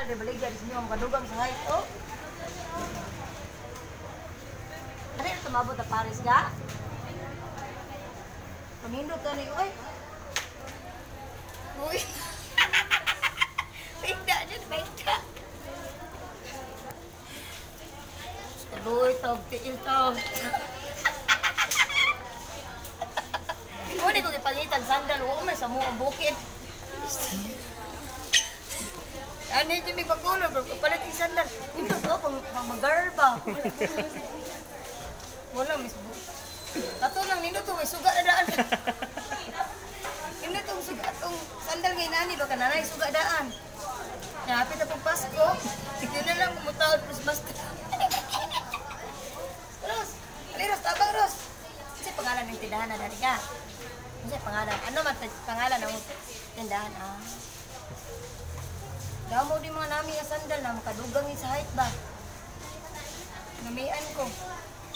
Sandal de baligya di inyo makadugang sa height oh. Ano yung tumabot na Paris ga? Panindot ka ni oy. Uy. Pinda dyan, pinda. Tuloy, tawag, tiil, tawag. Ngunit kung ipalitan sandal, oo man sa mo ang bukid. Ano yung may bagulo, bro? Palit yung sandal. Ito to, pang magarba. Wala, miss bu. Kato lang, nindot to, may suga na daan. Nindot tong suga, tong sandal ngay nani, baka nanay suga daan. Napit na pong Pasko. Sige na lang, kumutaod, Christmas tree. Ros, ali Ros, tabang Ros. Kasi pangalan ng tindahan na dali ka. Kasi pangalan, ano man pangalan ng tindahan? Ah. Damo di mga nami ang sandal na makadugang sa height ba? Namian ko.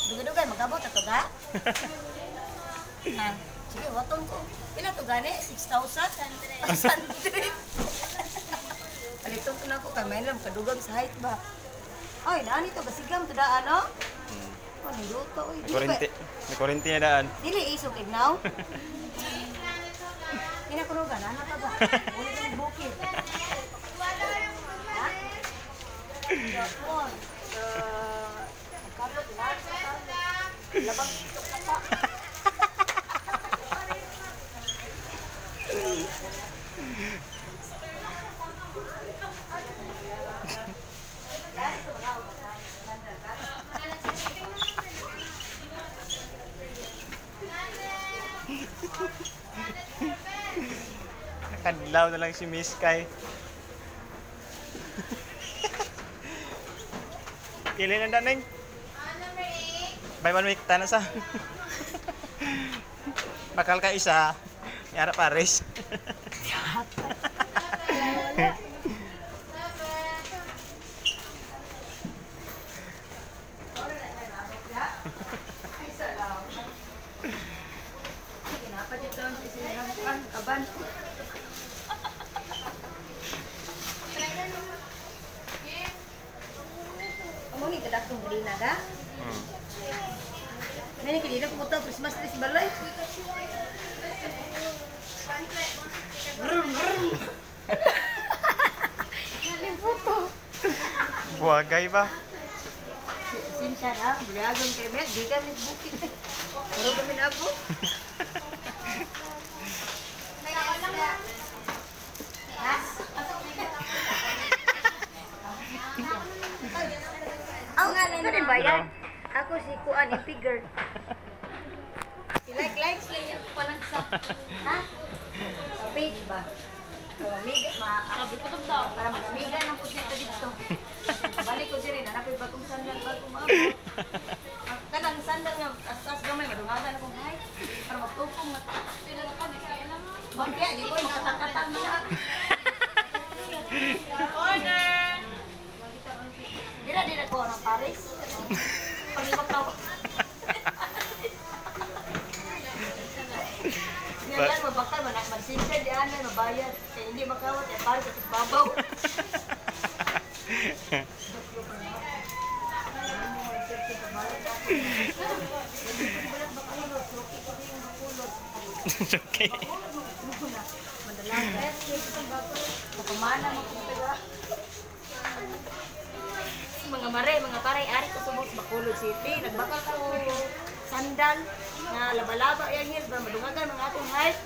Dugay-dugay, magabot ato ga? Ha? Sige, waton ko. Pila to gani? 6,000? 100. Paliton ko na ako kay may lang makadugang sa height ba? Ay, nani to gasigam to daan, no? Oh, niluto oy. May kurente na daan. Dili isog ignaw. Pinakurugan, ano ka ba? Ulit ang bukid. Ha? Japon. Carlo, labang ito ka pa. Nakadlaw na lang si Miss Kai. Kailan ang daning? Buy one week, tana sa. Bakal ka isa. Yara Paris. Kaban. Amo ni kadakong galina ga? Nani kanina pumunta Christmas tree sa balay. Brum brum. Nalimuto. Buwagay ba? Sinsya na, buliagon kay Mel, di kami bukid. Puro kami na ako. Ang ano rin ba yan? Ako si Kuan, yung figure. I-like-likes lang yan ko palang sa... Ha? Sa page ba? So, amiga, para mag-amiga ng pusito dito. Balik ko siya rin, hanapin bagong sandal, bagong mga. Kanang sandal nga, tas-tas gamay, madungagan akong height. Para magtupong na. Bakit? Di ko, makatakatang na. Order! Dira, dira ko ng Paris. Pag-ibak na ako. Ngayon, mabakal, magsinsa, di anay, mabayad. Kaya hindi makawat, eh, Paris at babaw. Okay. Mga mare, mga paray, ari ko subong sa Bacolod City. Nagbakal ko sandal na laba-laba yan yun. Madungagan mga akong height.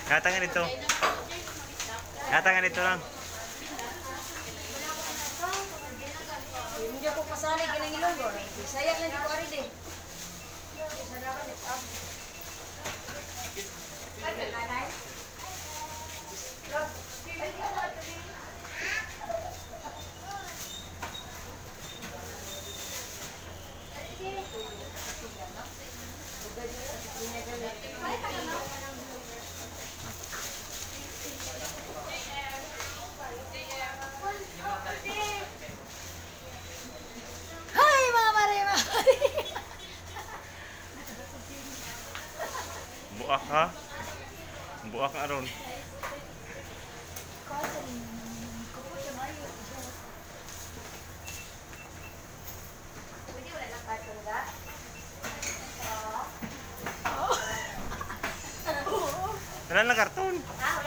Katangan ito. Katangan ito lang. Hindi ako pasanay kinang Ilonggo. Bisaya lang di ko ari di. Buak nga aron. Pwede wala lang carton ga? Wala na karton. Ha?